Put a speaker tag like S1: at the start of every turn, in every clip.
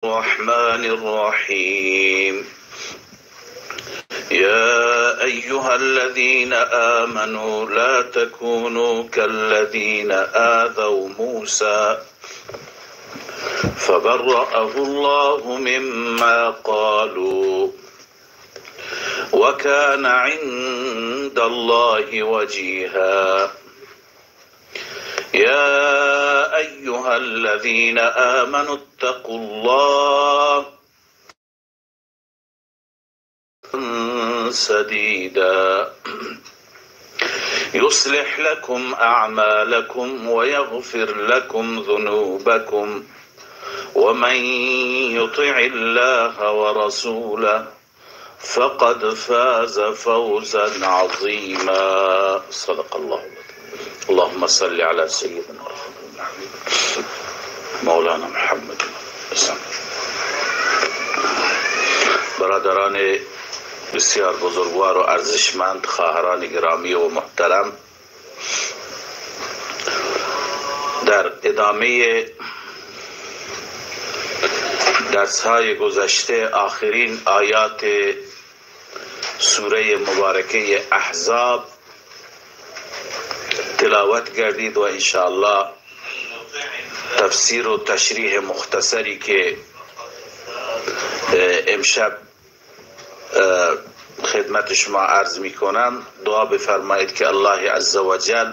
S1: الرحمن الرحيم. يا أيها الذين آمنوا لا تكونوا كالذين آذوا موسى فبرأه الله مما قالوا وكان عند الله وجيها. يا أيها الذين آمنوا اتقوا الله سديدا يصلح لكم أعمالكم ويغفر لكم ذنوبكم ومن يطع الله ورسوله فقد فاز فوزا عظيما. صدق الله. اللهم صل على سيدنا مولانا محمد. برادران بسیار بزرگوار و ارزشمند، خواهران گرامی و محترم، در ادامه درس‌های گذشته آخرین آیات سوره مبارکه احزاب تلاوت گردید و انشاءالله تفسیر و تشریح مختصری که امشب خدمت شما عرض میکنم. دعا بفرمایید که الله عزوجل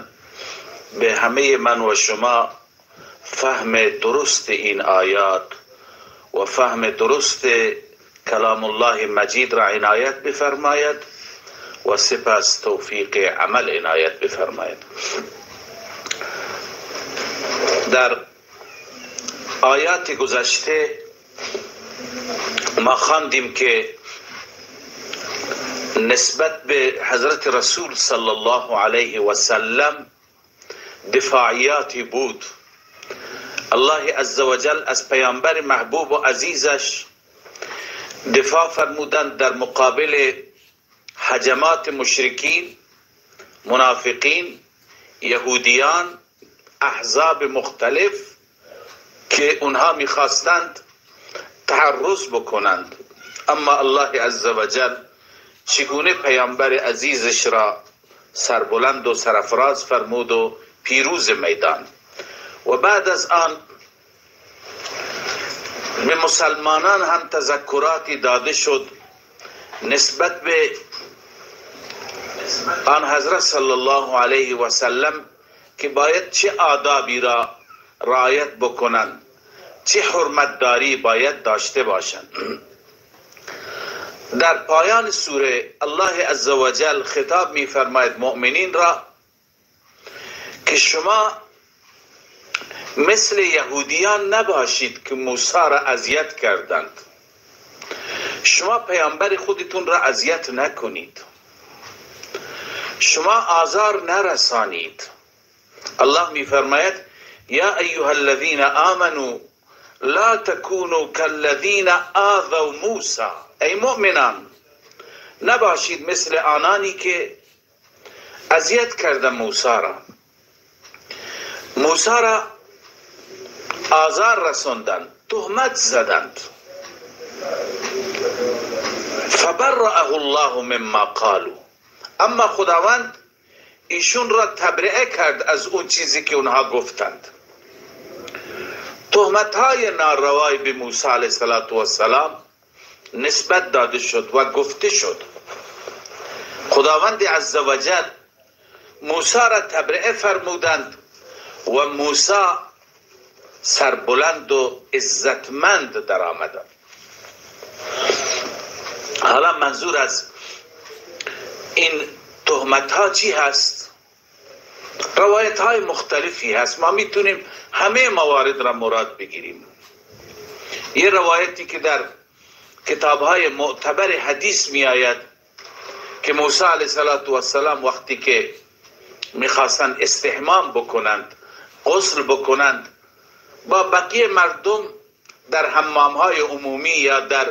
S1: به همه من و شما فهم درست این آیات و فهم درست کلام الله مجید را عنایت بفرماید و سپس توفیق عمل عنایت بفرماید. در آیات گذشته ما خواندیم که نسبت به حضرت رسول صلی الله علیه و سلم دفاعیاتی بود. الله عزوجل از پیامبر محبوب و عزیزش دفاع فرمودند در مقابل هجمات مشرکین، منافقین، یهودیان، احزاب مختلف که اونها میخواستند تعرض بکنند. اما الله عزوجل چگونه پیامبر عزیزش را سربلند و سرفراز فرمود و پیروز میدان. و بعد از آن به مسلمانان هم تذکراتی داده شد نسبت به آن حضرت صلی الله علیه و سلم که باید چه آدابی را رعایت بکنند، چه حرمت داری باید داشته باشند. در پایان سوره الله عزوجل خطاب می فرماید مؤمنین را که شما مثل یهودیان نباشید که موسی را اذیت کردند. شما پیامبر خودتون را اذیت نکنید، شما آزار نرسانید. الله می فرماید یا ایها الذین آمنوا لا تکونوا کالذین آذوا موسی. ای مؤمنان، نباشید مثل آنانی که اذیت کرده موسی را، موسی را آزار رساندند، تهمت زدند. فبرأه الله مما قالوا. اما خداوند ایشون را تبرئه کرد از اون چیزی که اونها گفتند. تهمت های ناروای به موسی علیه السلام نسبت داده شد و گفته شد. خداوند عزوجل موسی را تبرئه فرمودند و موسی سربلند و عزتمند در آمدند. حالا منظور از این تهمت ها چی هست؟ روایت های مختلفی هست، ما میتونیم همه موارد را مراد بگیریم. یه روایتی که در کتاب های معتبر حدیث می آید که موسی علیه السلام وقتی که میخواستند استحمام بکنند، غسل بکنند، با بقیه مردم در حمام های عمومی یا در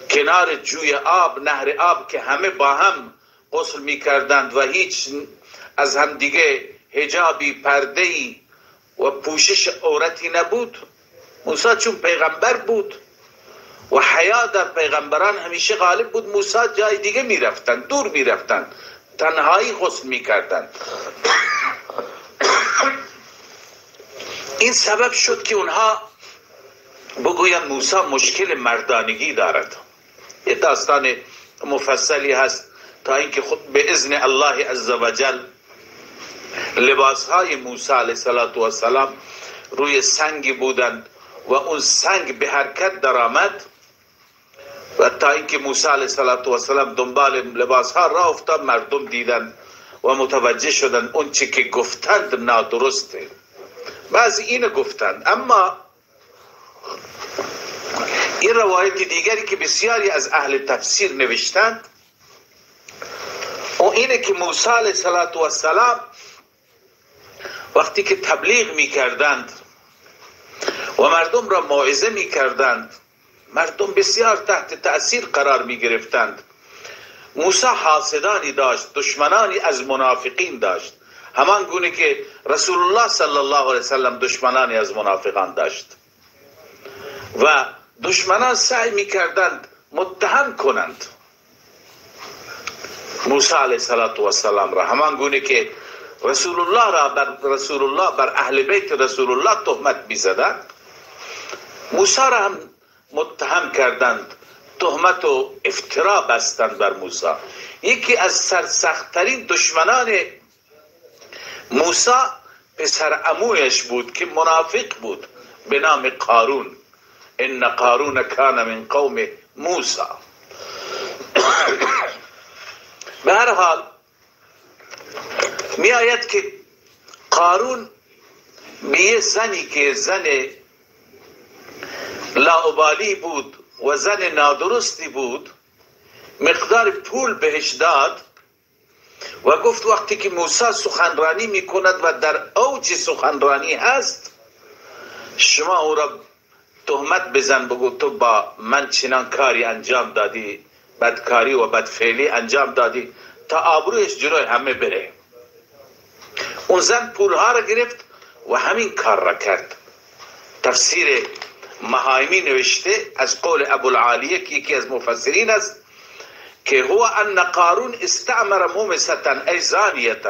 S1: کنار جوی آب، نهر آب که همه با هم غسل میکردند و هیچ از هم دیگه حجابی، پرده‌ای و پوشش عورتی نبود، موسی چون پیغمبر بود و حیا در پیغمبران همیشه غالب بود، موسی جای دیگه میرفتن، دور میرفتن، تنهایی غسل میکردن. این سبب شد که اونها بگویند موسی مشکل مردانگی دارد. یه داستان مفصلی هست تا اینکه خود به اذن الله عزوجل لباسهای موسی علیه السلام روی سنگی بودند و اون سنگ به حرکت درآمد و تا اینکه موسی علیه السلام دنبال لباسها راه افتاد، مردم دیدند و متوجه شدند اون چی که گفتند نادرسته. بعضی اینو گفتند، اما این روایت دیگری که بسیاری از اهل تفسیر نوشتند او اینه که موسی علیه السلام وقتی که تبلیغ میکردند و مردم را موعظه میکردند، مردم بسیار تحت تأثیر قرار میگرفتند. موسی حاسدانی داشت، دشمنانی از منافقین داشت، همان گونه که رسول الله صلی الله علیه وسلم دشمنانی از منافقان داشت و دشمنان سعی میکردند متهم کنند موسی علیه السلام را، همان گونه که رسول الله را بر رسول الله بر اهل بیت رسول الله تهمت میزدند، موسی را هم متهم کردند، تهمت و افترا بستند بر موسی. یکی از سرسخت‌ترین دشمنان موسی پسر عمویش بود که منافق بود به نام قارون. ان قارون کان من قوم موسی. به هر حال می آید که قارون به یه زنی که زن لاابالی بود و زن نادرستی بود مقدار پول بهش داد و گفت وقتی که موسی سخنرانی میکند و در اوج سخنرانی هست، شما او را تهمت بزن، بگو تو با من چنان کاری انجام دادی، بدکاری و بدفعلی انجام دادی، تا آبرویش جلوی همه بره. اون زن پولها را گرفت و همین کار را کرد. تفسیر مهایمی نوشته از قول ابوالعالیه که یکی از مفسرین است که هو ان قارون استعمر مومسة ای زانیة.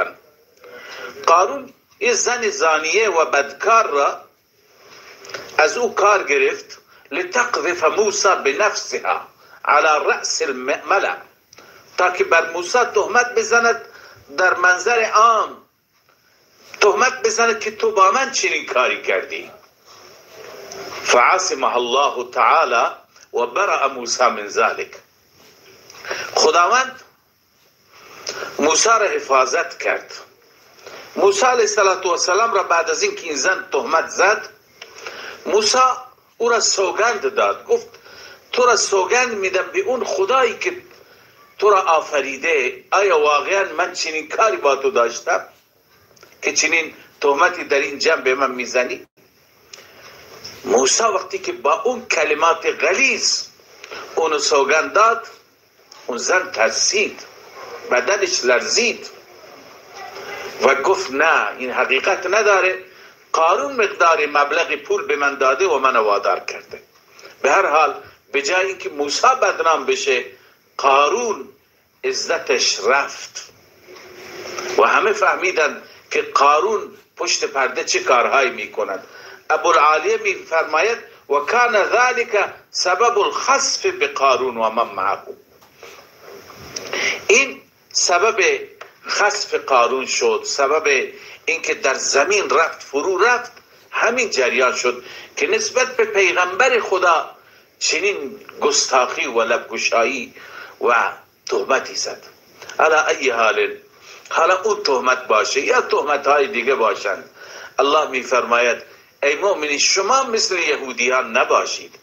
S1: قارون یه زن زانیه و بدکار را از او کار گرفت، لتقذف موسی بنفسها على رأس الملأ، تا که بر موسی تهمت بزند در منظر عام، تهمت بزند که تو با من چنین کاری کردی. فعصمها الله تعالی و برأ موسی من ذلك. خداوند موسی را حفاظت کرد. موسی علیه السلام را بعد از اینکه این زن تهمت زد، موسی او را سوگند داد، گفت تو را سوگند میدم به اون خدایی که تو را آفریده، آیا واقعا من چنین کاری با تو داشتم که چنین تهمتی در این جنب به من میزنی؟ موسی وقتی که با اون کلمات غلیظ اونو سوگند داد، اون زن ترسید، بدنش لرزید و گفت نه، این حقیقت نداره، قارون مقدار مبلغ پول به من داده و من وادار کرده. به هر حال به جای اینکه موسی بدنام بشه، قارون عزتش رفت و همه فهمیدن که قارون پشت پرده چه کارهایی میکند. ابوالعالیه میفرماید و کان ذلك سبب الخسف بقارون و من معه. این سبب خسف قارون شد، سبب اینکه در زمین رفت، فرو رفت، همین جریان شد که نسبت به پیغمبر خدا چنین گستاخی و لبگشایی و تهمتی زد. علی ای حال، حالا اون تهمت باشه یا تهمت های دیگه باشند، الله میفرماید ای مؤمنین، شما مثل یهودیان نباشید،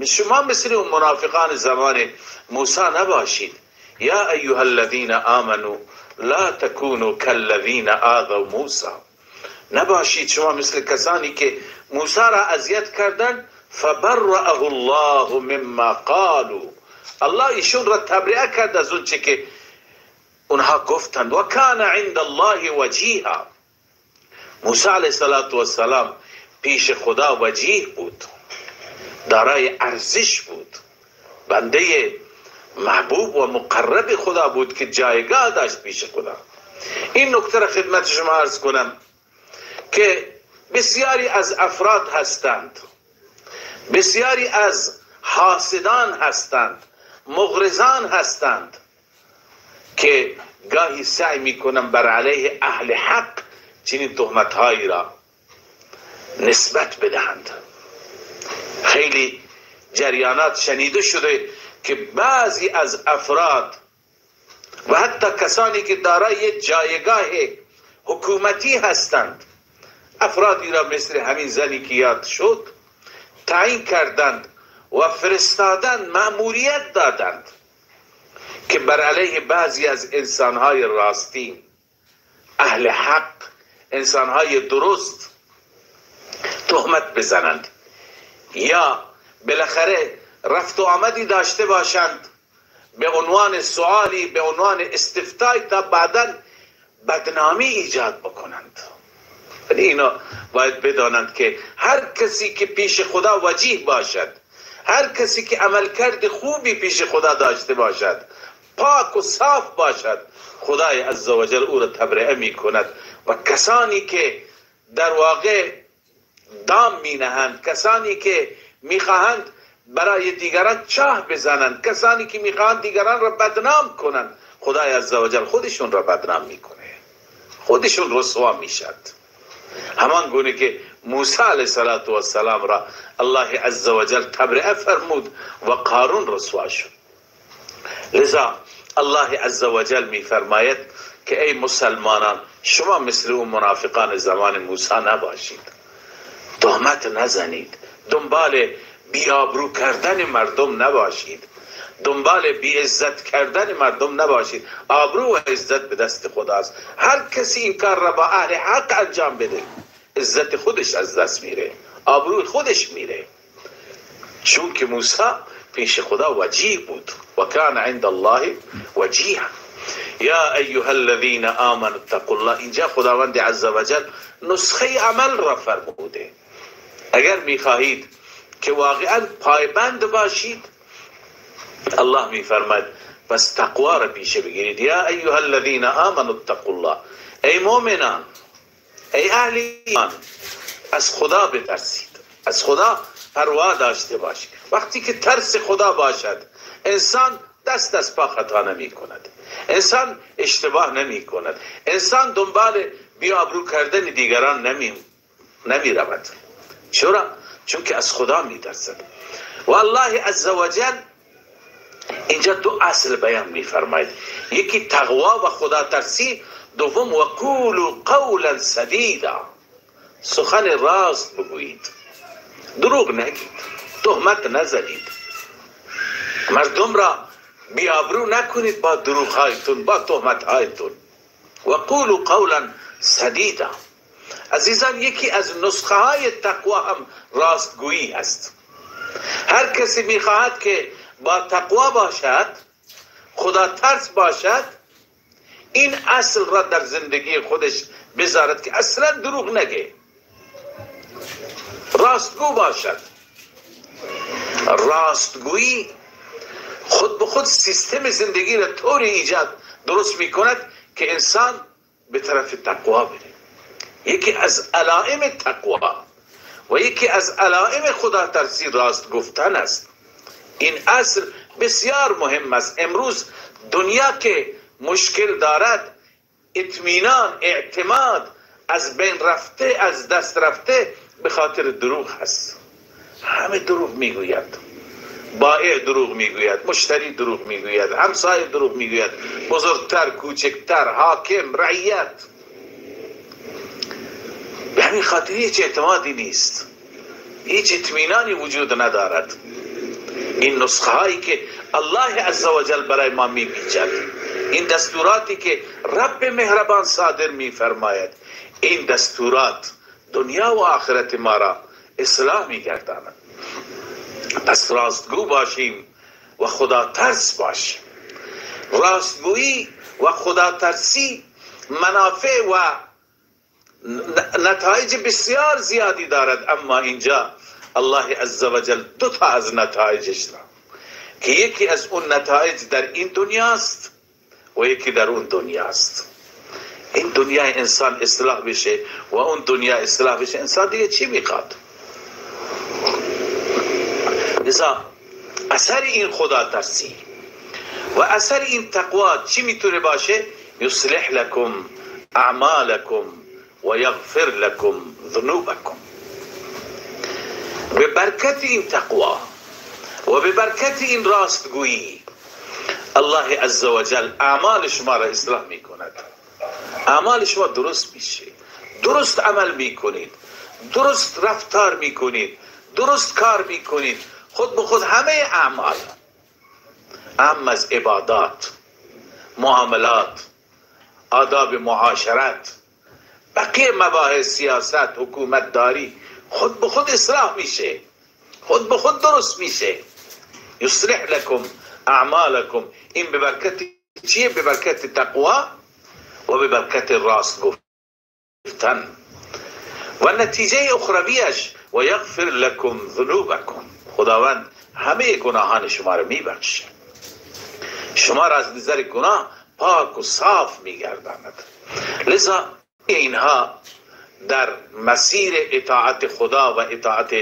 S1: شما مثل اون منافقان زمان موسی نباشید. یا ایها الذین آمنوا لا تکونوا کالذین آذوا موسی. نباشید شما مثل کسانی که موسی را اذیت کردند. فبرأه الله مما قالوا، الله ایشون را تبرئه کرد از اون چه که اونها گفتند. و کان عند الله وجیها، موسی علیه السلام پیش خدا وجیه بود. دارای ارزش بود، بنده محبوب و مقرب خدا بود که جایگاه داشت پیش خدا. این نکته را خدمت شما عرض کنم که بسیاری از افراد هستند، بسیاری از حاسدان هستند، مغرضان هستند که گاهی سعی میکنن بر علیه اهل حق چنین تهمت‌هایی را نسبت بدهند. خیلی جریانات شنیده شده که بعضی از افراد و حتی کسانی که دارای جایگاه حکومتی هستند، افرادی را مثل همین زنی که یاد شد تعیین کردند و فرستادند، مأموریت دادند که بر علیه بعضی از انسانهای راستین، اهل حق، انسانهای درست تهمت بزنند یا بالاخره رفت و آمدی داشته باشند به عنوان سوالی، به عنوان استفتای، تا بعدا بدنامی ایجاد بکنند. ولی اینا باید بدانند که هر کسی که پیش خدا وجیه باشد، هر کسی که عملکرد خوبی پیش خدا داشته باشد، پاک و صاف باشد، خدای عزوجل او را تبرئه می کند. و کسانی که در واقع دام می نهند، کسانی که می خواهند برای دیگران چاه بزنند، کسانی که می خواهند دیگران را بدنام کنند، خدای عزوجل خودشون را بدنام می کنه، خودشون رسوا می شد. همان گونه که موسی علیه السلام را الله عزوجل تبرئه فرمود و قارون رسوا شد. لذا الله عزوجل می فرماید که ای مسلمانان، شما مثل اون منافقان زمان موسی نباشید، تهمت نزنید، دنبال بی‌آبرو کردن مردم نباشید، دنبال بی‌عزت کردن مردم نباشید. آبرو و عزت به دست خداست. هر کسی این کار را با اهل حق انجام بده، عزت خودش از دست میره، آبرو خودش میره. چون که موسی پیش خدا وجیه بود، و کان عند الله وجیها. یا ایها الذین آمنوا اتقوا الله. اینجا خداوند عزوجل نسخه عمل را فرموده. اگر میخواهید که واقعا پایبند باشید، الله میفرماید پس تقوا را پیشه بگیرید. یا ایها الذین آمنوا اتقوا الله، ای مؤمنان، ای اهل ایمان، از خدا بترسید، از خدا پروا داشته باشید. وقتی که ترس خدا باشد، انسان دست از پا خطا نمی کند، انسان اشتباه نمی کند، انسان دنبال بی‌آبرو کردن دیگران نمی رود. چرا؟ چون که از خدا می ترسد. و الله عزوجل اینجا دو اصل بیان می فرماید، یکی تقوا و خدا ترسی، دوم و قولوا قولا سدیدا، سخن راست بگویید، دروغ نگید، تهمت نزنید، مردم را بی‌آبرو نکنید با دروغ هایتون، با تهمت هایتون. و قولوا قولا سدیدا. عزیزان، یکی از نسخه های تقوا هم راستگویی است. هر کسی میخواهد که با تقوا باشد، خدا ترس باشد، این اصل را در زندگی خودش بذارد که اصلا دروغ نگه، راستگو باشد. راستگویی خود به خود سیستم زندگی را طوری ایجاد درست میکند که انسان به طرف تقوا بره. یکی از علائم تقوا و یکی از علائم خدا ترسی راست گفتن است. این اصل بسیار مهم است. امروز دنیا که مشکل دارد، اطمینان، اعتماد از بین رفته، از دست رفته، به خاطر دروغ هست. همه دروغ میگوید، بائع دروغ میگوید، مشتری دروغ میگوید، همسایه دروغ میگوید، بزرگتر، کوچکتر، حاکم، رعیت. به همین خاطر هیچ اعتمادی نیست، هیچ اطمینانی وجود ندارد. این نسخه هایی که الله عزوجل برای ما میپیچد، این دستوراتی که رب مهربان صادر میفرماید، این دستورات دنیا و آخرت ما را اصلاح میگرداند. پس راستگو باشیم و خدا ترس باشیم. راستگویی و خدا ترسی منافع و نتایج بسیار زیادی دارد. اما اینجا الله عزوجل دو تا از نتایجش را که یکی از اون نتایج در این دنیاست و یکی در اون دنیاست. این دنیا انسان اصلاح بشه و اون دنیا اصلاح بشه، انسان دیگه چی میخواد؟ لذا اثر این خدا ترسی و اثر این تقوا چی میتونه باشه؟ یصلح لکم اعمالکم و یغفر لکم ذنوبکم. به برکت این تقوا و به برکت این راستگویی الله عزوجل اعمال شما را اصلاح میکند. اعمال شما درست میشه، درست عمل میکنید، درست رفتار میکنید، درست کار میکنید، خود به خود همه اعمال، اهم از عبادات، معاملات، آداب معاشرت، بقیه مباحث سیاست، حکومت داری، خود به خود اصلاح میشه، خود به خود درست میشه. یصلح لکم اعمالکم. این به برکت چیه؟ به برکت تقوا و به برکت راست گفتن. و نتیجه اخرویش و یغفر لکم ذنوبکم، خداوند همه گناهان شما را میبخشه، شما را از نظر گناه پاک و صاف میگرداند. لذا اینها در مسیر اطاعت خدا و اطاعت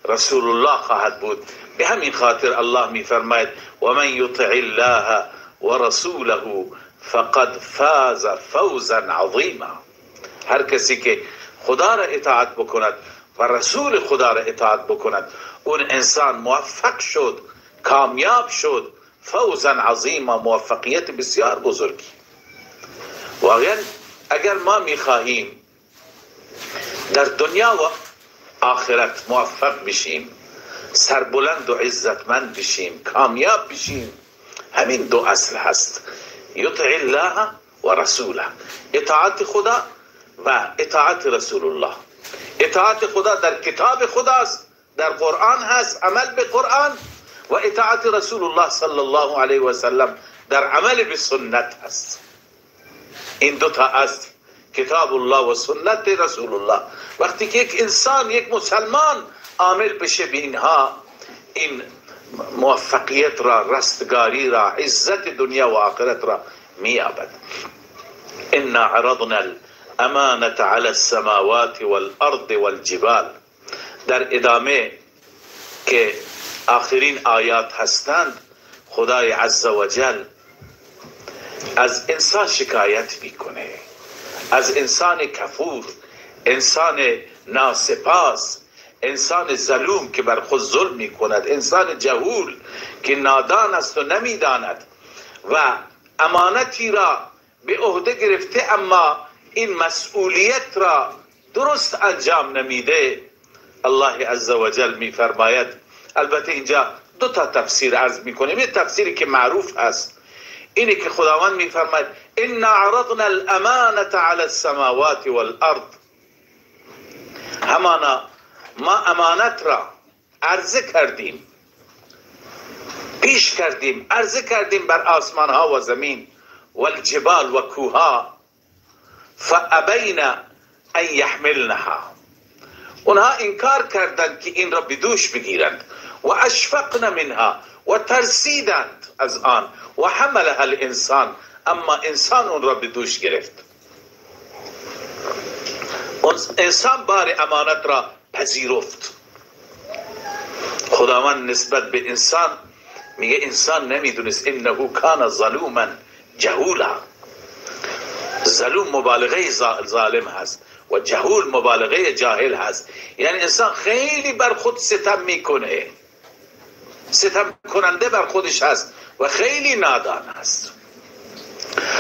S1: رسول الله خواهد بود. به همین خاطر الله میفرماید و من یطع الله و رسوله فقد فاز فوزا عظیما. هر کسی که خدا را اطاعت بکند و رسول خدا را اطاعت بکند، اون انسان موفق شد، کامیاب شد، فوزا عظیما، موفقیت بسیار بزرگی. واقعا اگر ما میخواهیم در دنیا و آخرت موفق بشیم، سربلند و عزتمند بشیم، کامیاب بشیم، همین دو اصل هست: یطع الله و رسوله، اطاعت خدا و اطاعت رسول الله. اطاعت خدا در کتاب خداست، در قرآن هست، عمل به قرآن، و اطاعت رسول الله صلی الله علیه و سلم در عمل به سنت هست. این دو تا اصل، کتاب الله و سنت رسول الله. وقتی که یک انسان، یک مسلمان عامل بشه به اینها، این موفقیت را، رستگاری را، عزت دنیا و آخرت را می‌یابد. انا عرضنا الامانة على السماوات والارض والجبال. در ادامه که آخرین آیات هستند، خدای عزوجل از انسان شکایت میکنه، از انسان کفور، انسان ناسپاس، انسان ظلوم که بر خود ظلم میکند، انسان جهول که نادان است و نمیداند و امانتی را به عهده گرفته اما این مسئولیت را درست انجام نمیده. الله عزوجل میفرماید، البته اینجا دو تا تفسیر عرض میکنیم. یه تفسیری که معروف است اینه که خداوند میفرماید انا عرضنا الامانة علی السماوات والارض، همانا ما امانت را عرضه کردیم، پیش کردیم، عرضه کردیم بر آسمان ها و زمین، والجبال و کوها، فابین ان یحملنها، اونها انکار کردند که این را به دوش بگیرند، و اشفقن منها، و ترسیدند از آن، و حملها الانسان، اما انسان اون را به دوش گرفت. انسان بار امانت را پذیرفت. خداوند نسبت به انسان میگه انسان نمیدونست، انه کان ظلوما جهولا. ظلوم مبالغه ظالم هست و جهول مبالغه جاهل هست. یعنی انسان خیلی بر خود ستم میکنه، ستم کننده بر خودش هست و خیلی نادان هست.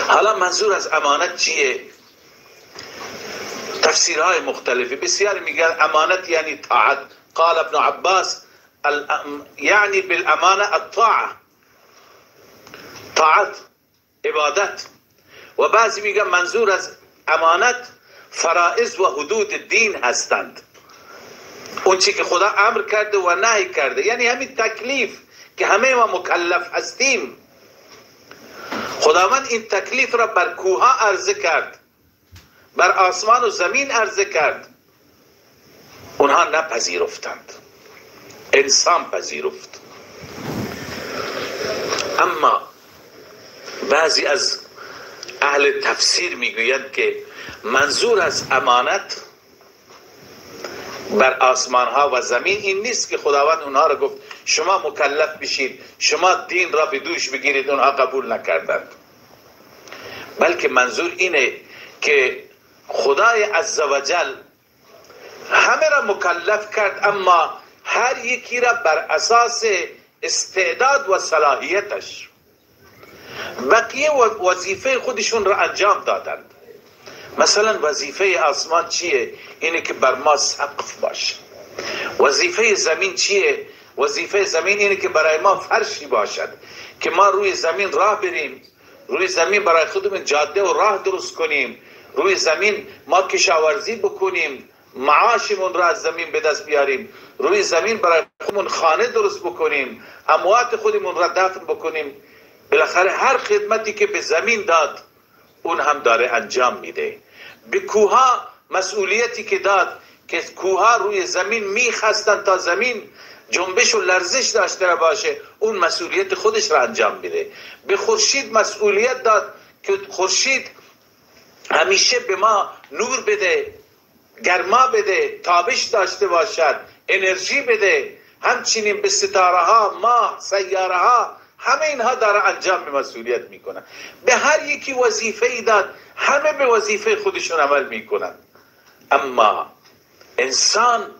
S1: حالا منظور از امانت چیه؟ تفسیرهای مختلفی، بسیار میگن امانت یعنی طاعت. قال ابن عباس یعنی بالامانه الطاعه، طاعت، عبادت. و بعضی میگن منظور از امانت فرائض و حدود دین هستند، اون چی که خدا امر کرده و نهی کرده، یعنی همین تکلیف که همه ما مکلف هستیم. خداوند این تکلیف را بر کوها عرضه کرد، بر آسمان و زمین عرضه کرد، اونها نپذیرفتند. انسان پذیرفت. اما بعضی از اهل تفسیر میگویند که منظور از امانت بر آسمان ها و زمین این نیست که خداوند اونها را گفت شما مکلف بشید، شما دین را به دوش بگیرید، اونها قبول نکردند. بلکه منظور اینه که خدای عزوجل همه را مکلف کرد، اما هر یکی را بر اساس استعداد و صلاحیتش. بقیه وظیفه خودشون را انجام دادند. مثلا وظیفه آسمان چیه؟ اینه که بر ما سقف باشه. وظیفه زمین چیه؟ وظیفه زمین اینه که برای ما فرشی باشد که ما روی زمین راه بریم، روی زمین برای خودمون جاده و راه درست کنیم، روی زمین ما کشاورزی بکنیم، معاشمون را از زمین به دست بیاریم، روی زمین برای خودمون خانه درست بکنیم، اموات خودمون را دفن بکنیم. بالاخره هر خدمتی که به زمین داد اون هم داره انجام میده. به کوها مسئولیتی که داد که کوها روی زمین میخستن تا زمین جنبش و لرزش داشته باشه، اون مسئولیت خودش را انجام میده. به خورشید مسئولیت داد که خورشید همیشه به ما نور بده، گرما بده، تابش داشته باشد، انرژی بده. همچنین به ستاره ها، ماه، سیاره ها، همه اینها داره انجام مسئولیت میکنن. به هر یکی وظیفه ای داد، همه به وظیفه خودشون عمل میکنن. اما انسان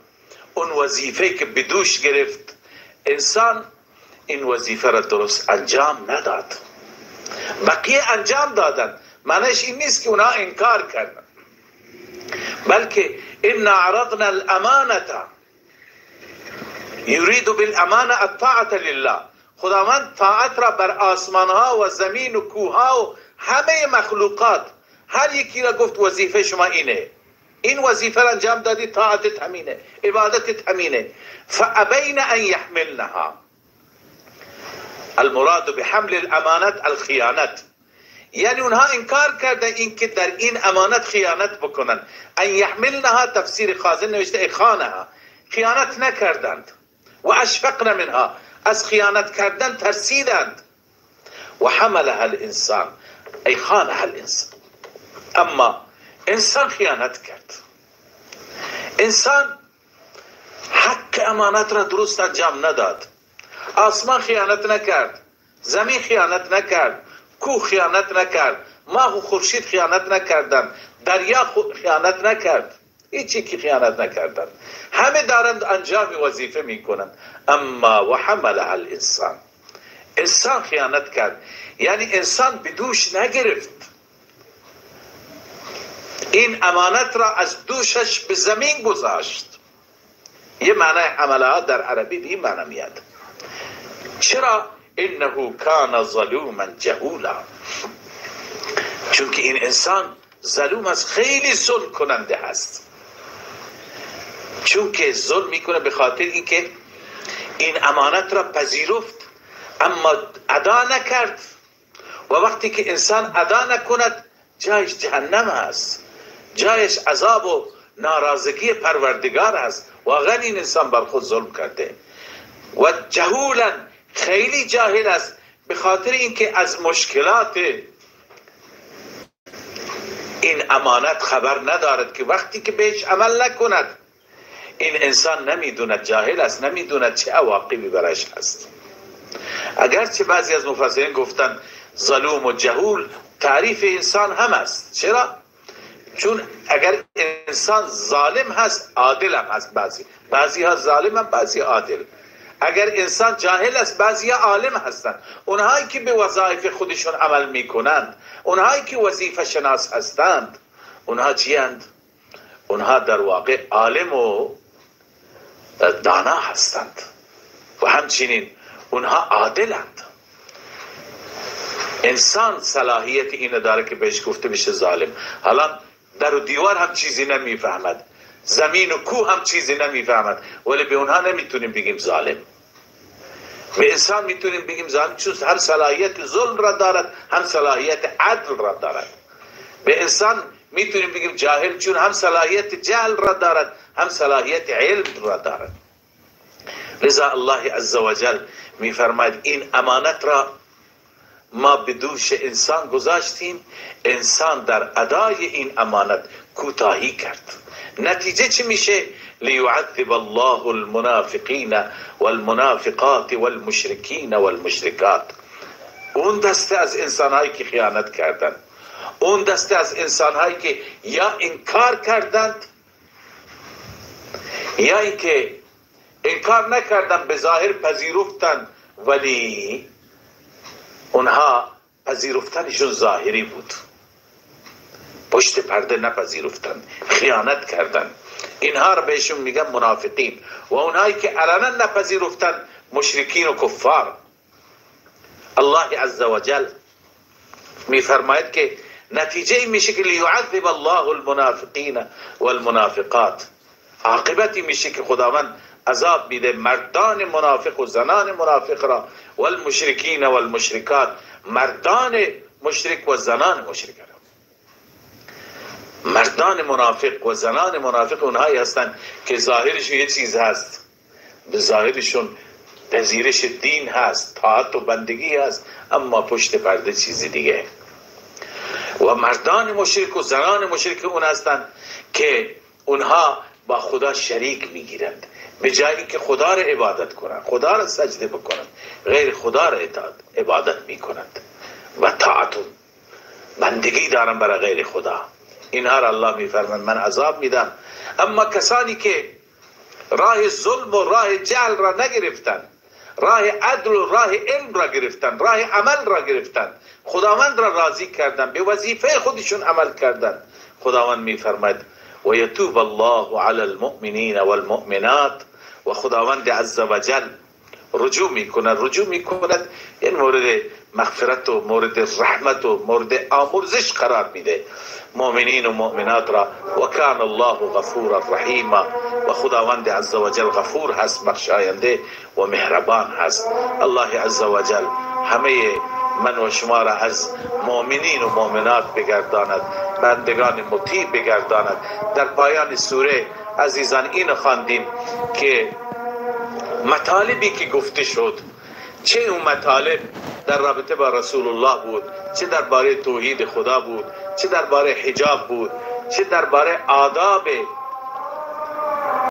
S1: اون وظیفه که به دوش گرفت، انسان این وظیفه را درست انجام نداد. بقیه انجام دادن، معنیش این نیست که اونها انکار کردن، بلکه انا عرضنا الامانه، یرید بالامانه الطاعه لله. خداوند طاعت را بر آسمان ها و زمین و کوه ها و همه مخلوقات، هر یکی را گفت وظیفه شما اینه، این وظیفه را انجام دادی، طاعتت همینه، عبادتت همینه. فابین ان یحملنها، المراد بحمل الامانت الخیانت، یعنی اونها انکار کردن این که در این امانت خیانت بکنن. ان یحملنها تفسیر خازن نوشته اخانها، خیانت نکردند. و اشفقن منها، از خیانت کردن ترسیدند. و حملها الانسان، ای خانها الانسان. اما انسان خیانت کرد، انسان حق امانت را درست انجام نداد. آسمان خیانت نکرد، زمین خیانت نکرد، کوه خیانت نکرد، ماه و خورشید خیانت نکردند، دریا خیانت نکرد، هیچ کی خیانت نکردند، همه دارند انجام وظیفه میکنند. اما و حملها الانسان، انسان خیانت کرد، یعنی انسان به دوش نگرفت این امانت را، از دوشش به زمین گذاشت. یه معنی حملها در عربی به این معنی میاد. چرا؟ انه کان ظلوما جهولا، چون که این انسان ظلوم است، خیلی ظلم کننده هست. چون که ظلم میکنه به خاطر اینکه این امانت را پذیرفت اما ادا نکرد، و وقتی که انسان ادا نکند جایش جهنم است، جایش عذاب و ناراضگی پروردگار است. واقعا این انسان بر خود ظلم کرده. و جهولا، خیلی جاهل است، به خاطر اینکه از مشکلات این امانت خبر ندارد که وقتی که بهش عمل نکند این انسان نمیدوند، جاهل است، نمیدوند چه عواقبی برایش هست. اگرچه بعضی از مفسرین گفتن ظلوم و جهول تعریف انسان هم است. چرا؟ چون اگر انسان ظالم هست عادل هم هست، بعضی ها ظالم هم، بعضی عادل. اگر انسان جاهل است بعضی ها عالم هستند. اونهایی که به وظایف خودشون عمل میکنند، اونهایی که وظیفه شناس هستند، اونها چی اند؟ اونها در واقع عالم و دانا هستند و همچنین اونها عادلند. انسان صلاحیت اینو داره که بهش گفته بشه ظالم. حالا در و دیوار هم چیزی نمیفهمد، زمین و کوه هم چیزی نمیفهمد، ولی به اونها نمیتونیم بگیم ظالم. به انسان میتونیم بگیم ظالم چون هم صلاحیت ظلم را دارد، هم صلاحیت عدل را دارد. به انسان میتونیم بگیم جاهل چون هم صلاحیت جهل را دارد، هم صلاحیت علم را دارد. لذا الله عزوجل میفرماید این امانت را ما به دوش انسان گذاشتیم، انسان در ادای این امانت کوتاهی کرد. نتیجه چی میشه؟ لیعذب الله المنافقین والمنافقات والمشرکین والمشرکات. اون دسته از انسانهایی که خیانت کردند، اون دسته از انسانهایی که یا انکار کردند یا اینکه انکار نکردند، به ظاهر پذیرفتند ولی اونها پذیرفتنشون ظاهری بود، پشت پرده نپذیرفتند، خیانت کردند. اینها رو بهشون میگن منافقین. و اونهایی که علنا نپذیرفتند مشرکین و کفار. الله عزوجل میفرماید که نتیجه این میشه که لیعذب الله المنافقین والمنافقات، عاقبتی میشه که خداوند عذاب میده مردان منافق و زنان منافق را، والمشرکین والمشرکات، مردان مشرک و زنان مشرک را. مردان منافق و زنان منافق اونهایی هستند که ظاهرشون یه چیز هست، به ظاهرشون پذیرش دین هست، طاعت و بندگی هست، اما پشت پرده چیزی دیگه. و مردان مشرک و زنان مشرک اون هستند که اونها با خدا شریک میگیرند، به جای اینکه خدا را عبادت کنند، خدا را سجده بکنند، غیر خدا را عبادت میکنند و طاعت و بندگی دارند برای غیر خدا. اینها را الله میفرماید من عذاب میدم. اما کسانی که راه ظلم و راه جهل را نگرفتند، راه عدل و راه علم را گرفتند، راه عمل را گرفتند، خداوند را راضی کردند، به وظیفه خودشون عمل کردند، خداوند میفرماید و یتوب الله علی المؤمنین والمؤمنات. و خداوند عزوجل رجوع میکند، رجوع میکند این مورد مغفرت و مورد رحمت و مورد آمرزش قرار میده مؤمنین و مؤمنات را. و کان الله غفورا رحیما. و خداوند عزوجل غفور هست، بخشاینده و مهربان هست. الله عزوجل همه من و شما را از مؤمنین و مؤمنات بگرداند، بندگان مطیع بگرداند. در پایان سوره عزیزان این خواندیم که مطالبی که گفته شد، چه اون مطالب در رابطه با رسول الله بود، چه درباره توحید خدا بود، چه درباره حجاب بود، چه درباره آداب